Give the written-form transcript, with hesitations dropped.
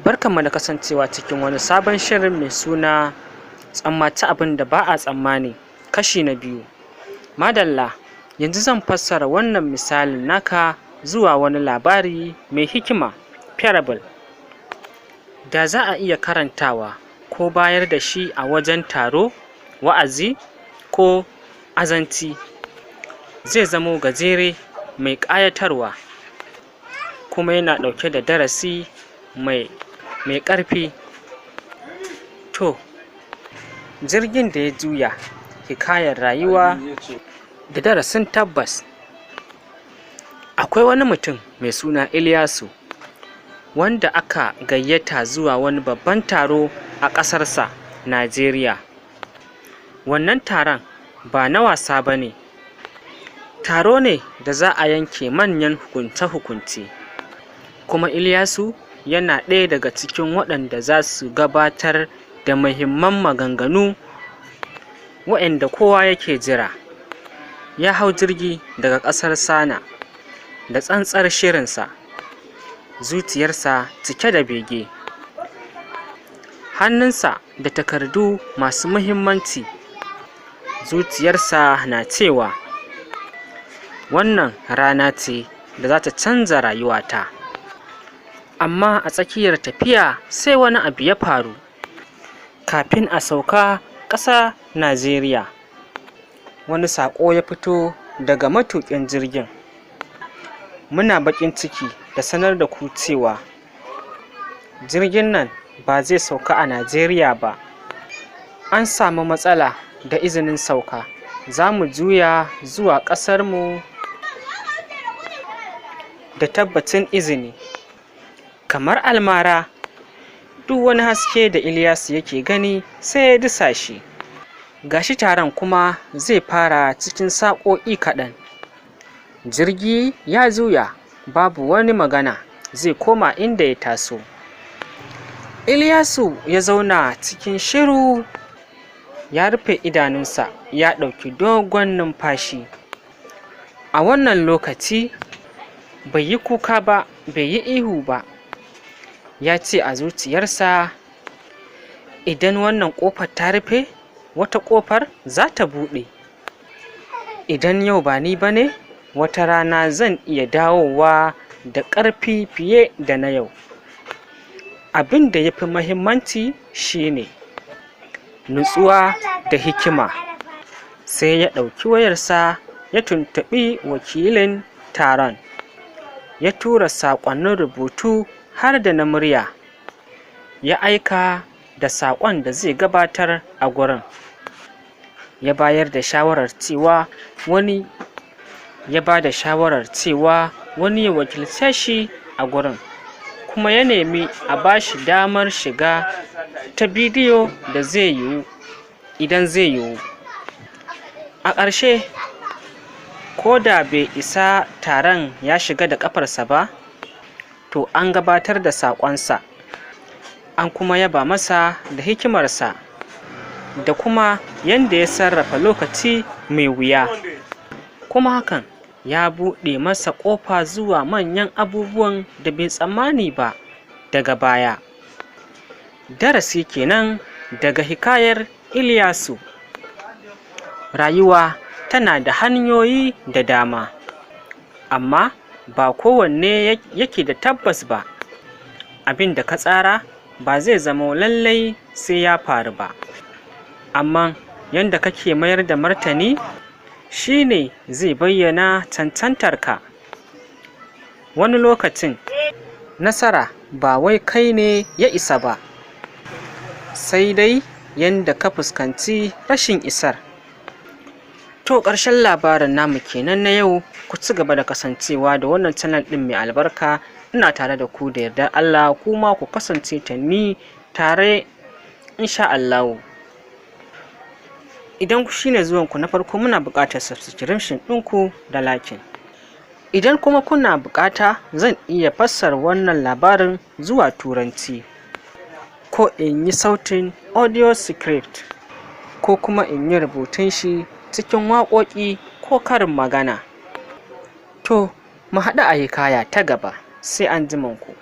Barkanmu da kasancewa cikin wani sabon shirin mai suna Tsammaci Abin da Ba a Tsammani, kashi na biyu. Madalla, yanzu zan fassara wannan misalin naka zuwa wani labari mai hikima, parable, da za a iya karantawa ko bayar da shi a wajen taro, wa'azi, ko azanci. Zai zamo gajere, mai ƙayatarwa, kuma yana ɗauke da darasi mai ƙarfi. To, jirgin da ya juya, hikayar rayuwa da darasin tabbas. Akwai wani mutum mai suna Iliyasu wanda aka gayyata zuwa wani babban taro a ƙasarsa, Najeriya. Wannan taron ba na wasa ba ne, taro ne da za a yanke manyan hukunce-hukunce, kuma Iliyasu yana ɗaya daga cikin waɗanda za su gabatar da muhimman maganganu waɗanda kowa yake jira. Ya hau jirgi daga ƙasar Sana da tsantsar shirinsa, zuciyarsa cike da bege, hannunsa da takardu masu muhimmanci. Zuciyarsa na cewa, "Wannan rana ce da za ta canza rayuwata." Amma a tsakiyar tafiya sai wani abu ya faru. Kafin a sauka ƙasa Najeriya, wani saƙo ya fito daga matuƙin jirgin: "Muna baƙin ciki da sanar da ku cewa jirgin nan ba zai sauka a Najeriya ba. An samu matsala da izinin sauka. Za mu juya zuwa ƙasarmu da tabbacin izini." Kamar almara, duk wani haske da Iliyasu yake gani sai ya dusashe. Gashi taron kuma zai fara cikin sa'o'i kaɗan. Jirgi ya juya, babu wani magana, zai koma inda ya taso. Iliyasu ya zauna cikin shiru, ya rufe idanunsa, ya ɗauki dogon numfashi. A wannan lokaci bai yi kuka ba, bai yi ihu ba. Ya ce a zuciyarsa, "Idan wannan ƙofar ta rufe, wata ƙofar za ta buɗe. Idan yau ba ni ba ne, wata rana zan iya dawowa da ƙarfi fiye da na yau. Abin da ya fi muhimmanci shine nutsuwa da hikima." Sai ya ɗauki wayarsa ya tuntuɓi wakilin taron, ya tura saƙonnin rubutu har da na murya, ya aika da saƙon da zai gabatar a gurin. Ya ba da shawarar cewa wani ya wakilce shi a gurin, kuma ya nemi a ba shi damar shiga ta bidiyo da zai yiwu idan zai yiwu. A ƙarshe, ko da bai isa taron ya shiga da ƙafarsa ba, to an gabatar da saƙonsa, an kuma yaba masa da hikimarsa da kuma yadda ya sarrafa lokaci mai wuya. Kuma hakan ya buɗe masa ƙofa zuwa manyan abubuwan da bai tsammani ba daga baya. Darasi kenan daga hikayar Iliyasu: rayuwa tana da hanyoyi da dama, amma ba kowanne yake da tabbas ba. Abin da ka tsara ba zai zama lallai sai ya faru ba, amma yadda kake mayar da martani shi ne zai bayyana cancantarka. Wani lokacin nasara ba wai kai ne ya isa ba, sai dai yadda ka fuskanci rashin isar. To, ƙarshen labarin namu kenan na yau. Ku ci gaba da kasancewa da wannan channel ɗin mai albarka. Ina tare da ku da yardar Allah, kuma ku kasance ta ni tare insha Allahu. Idan ku shine zuwanku na farko, muna buƙatar subscription ɗinku da liking. Idan kuma kuna buƙata, zan iya fassara wannan labarin zuwa Turanci, ko in yi sautin audio script, ko kuma in yi rubutun shi cikin waƙoƙi ko karin magana. To, mu haɗu a hikaya ta gaba. Sai an ku.